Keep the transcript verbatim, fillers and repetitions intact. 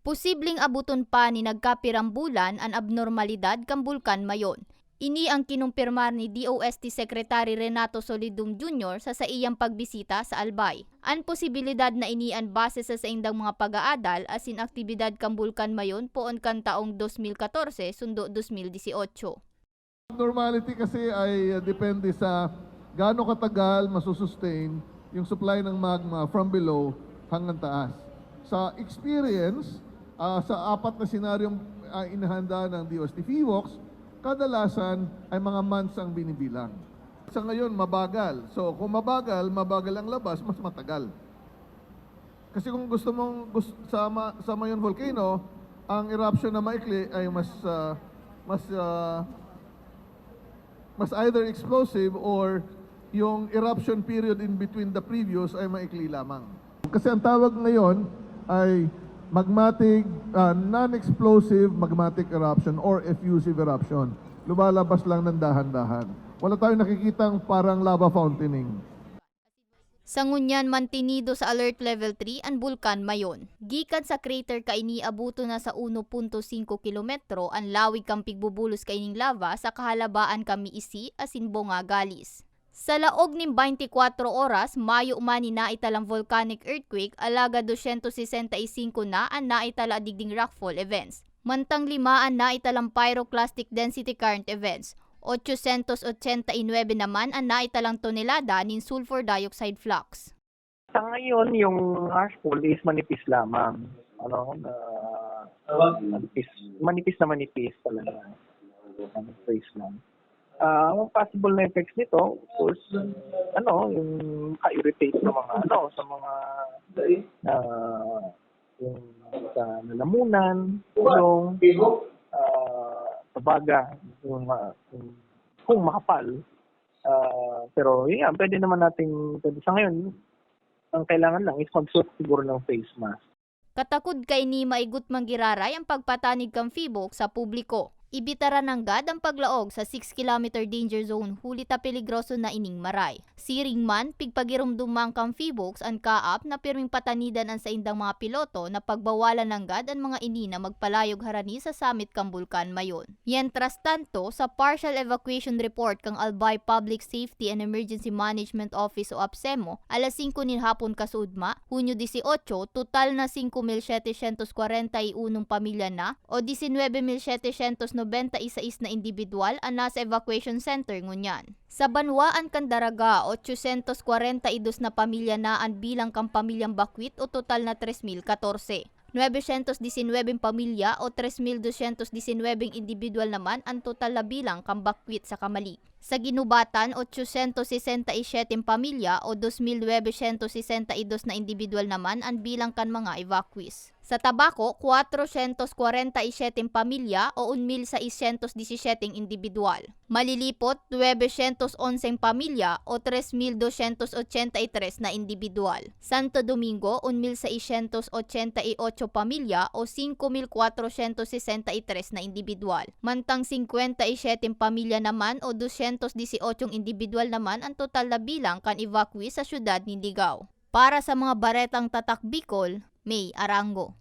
Posibleng abuton pa ni nagkapirang bulan an abnormalidad kan Bulkan Mayon. Ini ang kinumpirmar ni D O S T Secretary Renato Solidum Junior sa saiyang pagbisita sa Albay. An posibilidad na ini an base sa saindang mga pag-aadal asin aktibidad kan Bulkan Mayon poon kan taong dos mil katorse sundo dos mil disyotso. Normality kasi ay, uh, depende sa gaano katagal masusustain yung supply ng magma from below hanggang taas. Sa experience, ah, sa apat na senaryong, ah, inihanda ng D O S T PHIVOLCS, kadalasan ay mga months ang binibilang. Sa ngayon, mabagal. So, kung mabagal, mabagal ang labas, mas matagal. Kasi kung gusto mong gus- sa, Ma- sa Mayon Volcano, ang eruption na maikli ay mas, ah, mas, ah, mas either explosive or yung eruption period in between the previous ay maikli lamang. Kasi ang tawag ngayon ay magmatic, ah, non-explosive magmatic eruption or effusive eruption. Lumalabas lang ng dahan-dahan. Wala tayong nakikitang parang lava fountaining. Sa ngunyan, mantinido sa Alert Level three an Bulkan Mayon. Gikan sa crater kaini, abuton na sa uno punto singko kilometro an lawig kan pigbubulos kaining lava sa kahalabaan kan Miisi asin Bonga Galis. Sa laog nin baynte kwatro oras, mayo man nin naitalang volcanic earthquake, alagad dosyentos sesenta y singko na an naitala digding rockfall events. Mantang lima an naitalang pyroclastic density current events. Ochosyentos ochenta y nuebe naman an naitalang tonelada nin sulfur dioxide flux. Sa ngayon, yung ashfall is manipis lamang. Ano, na, manipis, manipis na manipis talaga. Ang trace lang. Ah, ang possible na effects nito, of course, ano, yung ka-irritate sa mga, ano, sa mga, ah, yung sa lalamunan, yung, ah, sa baga, yung, ah, yung, kung makapal. Ah, pero yun nga, pwede naman nating, pwede sa ngayon, ang kailangan lang is magsuot siguro ng face mask. Katakod kaini, maigot man giraray ang pagpatanig kan PHIVOLCS sa publiko. Ibitaran nanggad ang paglaog sa six kilometer danger zone huli ta peligroso na ining maray. Siring man, pigpagiromdom man kan PHIVOLCS an CAAP na pirming patanidan an saindang mga piloto na pagbawalan nanggad an mga ini na magpalayog harani sa samit kan Bulkan Mayon. Mientras tanto, sa partial evacuation report kan Albay Public Safety and Emergency Management Office o APSEMO, alas singko nin hapon kasuodma, Hunyo dieciocho, total na singko mil setecientos kwarenta y unong pamilya na o diecinuebe mil setecientos noventa y seis na indibidwal an nasa evacuation center ngunyan. Sa banwaan kan Daraga, ochocientos kwarenta y dos na pamilya na an bilang kan pamilyang bakwit o total na tres mil katorse. Nuebesyentos disinwebeng pamilya o tres mil dosyentos disinwebeng indibidwal naman an total na bilang kan bakwit sa Camalig. Sa Guinobatan, ochocientos sesenta y siete pamilya o dos mil nuebesyentos sesenta y dos na indibidwal naman an bilang kan mga evacuees. Sa Tabaco, kwatrocientos kwarenta y siete pamilya o un mil seiscientos diecisiete indibidwal. Malilipot, nuebesyentos onse pamilya o tres mil dosyentos ochenta y tres na indibidwal. Santo Domingo, un mil seiscientos ochenta y ocho pamilya o singko mil kwatrocientos sesenta y tres na indibidwal. Mantang singkwenta y siete pamilya naman o dosyentos dieciocho indibidwal naman an total na bilang kan evacuee sa siyudad nin Ligao. Para sa mga baretang Tatak Bicol, May Arango.